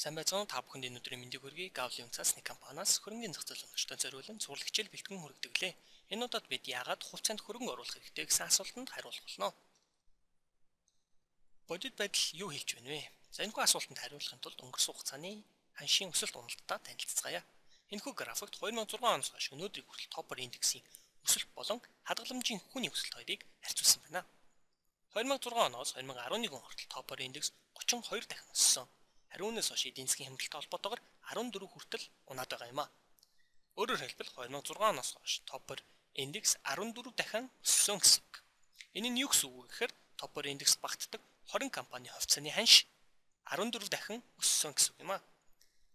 Сайн байцгаана уу, та бүхэнд энэ өдрийн мэндийг хүргэе. Гавлын цаасны компаниас хөрөнгөний зах зээл оновчтой зориулан цуврал хичээл бэлтгэн хүргэдэг лээ. Энэ удаад бид яагаад хувьцаанд хөрөнгө оруулах хэрэгтэй гэсэн асуултанд хариулах болно. Бодит байдал юу хэлж байна вэ? За, энэхүү асуултанд хариулахын тулд өнгөрсөн хугацааны ханшийн өсөлт уналттай танилцацгаая. Энэхүү графикт 2006 оноос хойш өнөөдрийг хүртэл топор индексийн өсөлт болон хадгаламжийн хүний өсөлт хоёрыг харьцуулсан байна. 2006 оноос 2011 он хүртэл топор индекс 32 дахин өссөн. Харин үүнээс хойш эдийн засгийн хямралтай холбоотойгоор 14 хүртэл унаад байгаа юм а. Өөрөөр хэлбэл 2006 оноос хойш топор индекс 14 дахин өссөн гэсэн үг. Энэ нь юу гэсэн үг вэ гэхээр топор индекс багтдаг 20 компани хувьцааны ханш 14 дахин өссөн гэсэн үг юм а.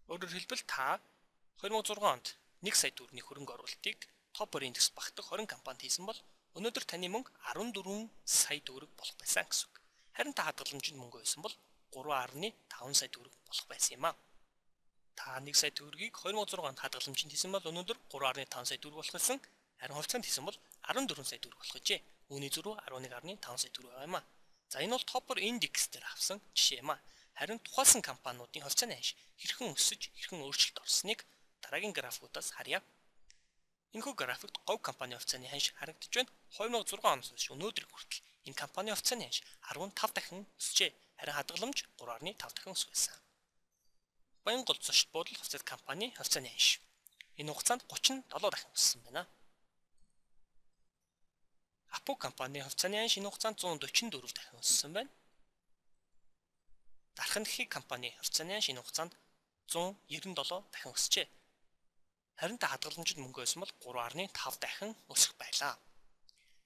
Өөрөөр хэлбэл та 2006 онд 1 сая төгрөгийн хөрөнгө оруулалтыг топор индекс багтдаг 20 компанид хийсэн бол өнөөдөр таны мөнгө 14 сая төгрөг болох байсан гэсэн үг. Харин та хадгаламжинд мөнгө байсан бол 3.5 сая төгрөг болох байсан юм а. Та 1 сая төгрөгийг 2006 онд хадгаламжинд хийсэн бол өнөөдөр 3.5 сая төгрөг болох байсан. Харин хувьцаанд хийсэн бол 14 сая төгрөг болох гэжээ. Үүний зөрүү 11.5 сая төгрөг байгаа юм а. За, энэ бол топор индекс дээр авсан жишээ юм а. Харин тухайлсан компаниудын хувьцааны ханш хэрхэн өсөж, хэрхэн өөрчлөлт орсныг дараагийн графикуудаас харъя. Энэхүү графикт говь компани хувьцааны ханш харагдаж байна. 2006 оноос хойш өнөөдрийг хүртэл энэ компани хувьцааны ханш 15 дахин өсжээ. Харин хадгаламж 3.5 дахин өсөх байсан. Баянгол зочд буудал хувьцаат компани хувьцааны ханш. Энэ хугацаанд 37 дахин өссөн байна. Апу компани хувьцааны ханш энэ хугацаанд 144 дахин өссөн байна. Дарханхи компани хувьцааны ханш энэ хугацаанд 197 дахин өсжээ. Харин та хадгаламжинд мөнгө байсан бол 3.5 дахин өсөх байлаа.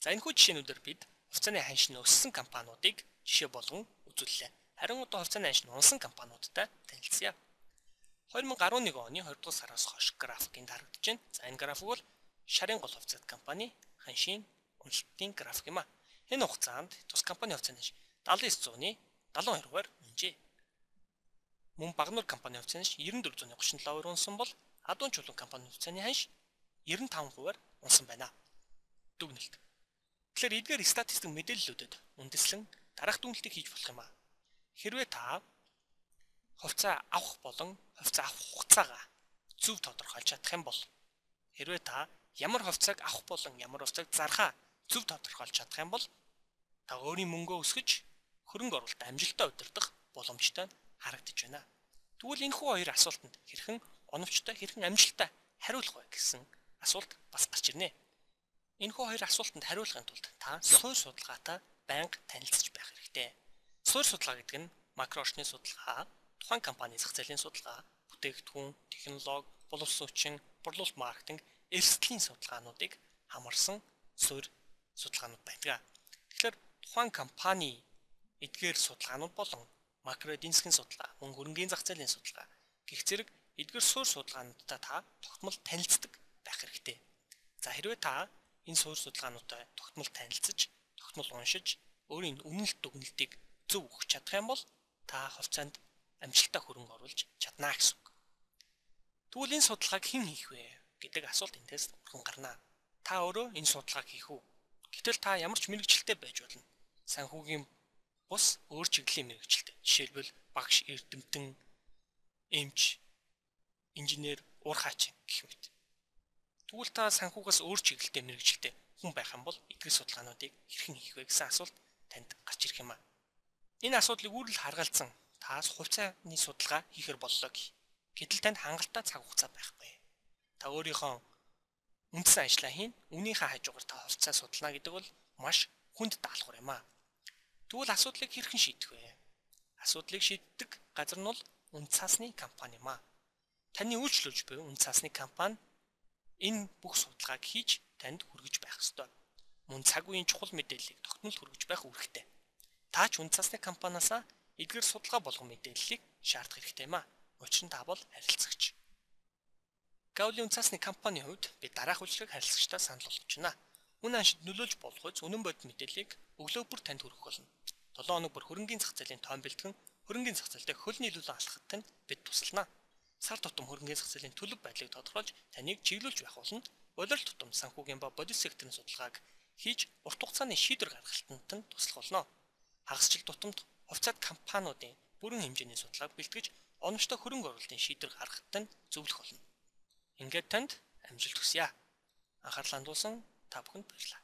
За, энэхүү жишээнүүдээр бид хувьцааны ханш нь өссөн компаниудыг жишээ болгон үзүүллээ. Харин одоо хувьцааны ханш нь унсан компаниудтай танилцъя. 2011 оны 20 дугаар сараас хойш график энд харагдаж байна. За, энэ график бол шарын гол хувьцаат компани ханшийн уналтын график юм а. Энэ хугацаанд тус компани хувьцааны ханш 79.72%-аар унжээ. Мөн Багнуур компани хувьцааны ханш 94.37%-аар унсан бол Адуун чулуун компани хувьцааны ханш 95%-аар унсан байна. Дүгнэлт. Тэгэхээр эдгээр статистик мэдээллүүдэд үндэслэн дараах дүгнэлтийг хийж болох юм а. Хэрвээ та хувьцаа авах болон хувьцаа авах хугацаагаа зөв тодорхойлж чадах юм бол, хэрвээ та ямар хувьцааг авах болон ямар хувьцааг зархаа зөв тодорхойлж чадах юм бол та өөрийн мөнгөө өсгөж хөрөнгө оруулалт амжилттай удирдах боломжтой харагдаж байна. Тэгвэл энэхүү хоёр асуултанд хэрхэн оновчтой, хэрхэн амжилттай хариулах вэ гэсэн асуулт бас гарч ирнэ. Энэхүү хоёр асуултанд хариулахын тулд та суурь судалгаатай байнга танилцж байх хэрэгтэй. Суурь судалгаа гэдэг нь макро орчны судалгаа, тухайн компани зах зээлийн судалгаа, бүтээгдэхүүн, технологи, боловсон хүчин, борлуулалт, маркетинг, эрсдлийн судалгаануудыг хамарсан суурь судалгаанууд байдаг. Тэгэхээр тухайн компани эдгээр судалгаанууд болон макро эдийн засгийн судалгаа, мөн хөрөнгийн зах зээлийн судалгаа гэх зэрэг эдгээр суурь судалгаануудтай та тогтмол танилцдаг байх хэрэгтэй. За, хэрвээ та энэ суурь судалгаануудтай тогтмол танилцаж, тогтмол уншиж, өөрийн үнэлт дүгнэлтийг зөв өгч чадах юм бол та хувьцаанд амжилттай хөрөнгө оруулж чадна гэсэн үг. Тэгвэл энэ судалгааг хэн хийх вэ гэдэг асуулт эндээс өргөн гарна. Та өөрөө энэ судалгааг хийх үү? Гэтэл та ямар ч мэргэжилтэй байж болно. Санхүүгийн бус өөр чиглэлийн мэргэжилтэй. Жишээлбэл багш, эрдэмтэн, эмч, инженер, уур хаачин гэх мэт. Тэгвэл та санхүүгээс өөр чиглэлтэй мэргэжилтэй хүн байх юм бол эдгээр судалгаануудыг хэрхэн хийх вэ гэсэн асуулт танд гарч ирэх юм а. Энэ асуудлыг үүрэл харгалзан таас хувьцааны судалгаа хийхэр боллоо гэх. Гэтэл танд хангалттай цаг хугацаа байхгүй. Та өөрийнхөө үндсэн ажлаа хийн, үүнийхээ хажуугаар та хувьцаа судална гэдэг бол маш хүнд даалгавар юм а. Тэгвэл асуудлыг хэрхэн шийдэх вэ? Асуудлыг шийддэг газар нь бол үнд цаасны компани юм а. Таны үйлчлүүлж буй үнд цаасны компани энэ бүх судалгааг хийж танд хүргэж байх ёстой. Мөн цаг үеийн чухал мэдээллийг тогтмол хүргэж байх үүрэгтэй. Та ч үнд цаасны компаниасаа эдгээр судалгаа болгон мэдээллийг шаардах хэрэгтэй юм а. Учир нь та бол харилцагч. Гавлын үнд цаасны компанийн хувьд бид дараах үйлчлэгийг харилцагчдаа санал болгож байна. Үн ханшид нөлөөлж болох үз үнэн бодит мэдээллийг өглөө бүр танд хүргэх болно. 7 хоног бүр хөрөнгийн зах зээлийн тоон бэлтгэн хөрөнгийн зах зээлдээ хөл нийлүүлэн алхахад танд бид туслана. Сар тутам хөрөнгийн зах зээлийн төлөв байдлыг тодорхойлж таныг чиглүүлж байх болно. Улирал тутам санхүүгийн ба бодит секторын судалгааг хийж урт хугацааны шийдвэр гаргалтанд нь туслах болно. Хагас жил тутамд хувьцаат компаниудын бүрэн хэмжээний судалгааг бэлтгэж оновчтой хөрөнгө оруулалтын шийдвэр гаргахад тань зөвлөх болно. Ингээд танд амжилт хүсье. Анхаарлаа хандуулсан та бүхэнд баярлалаа.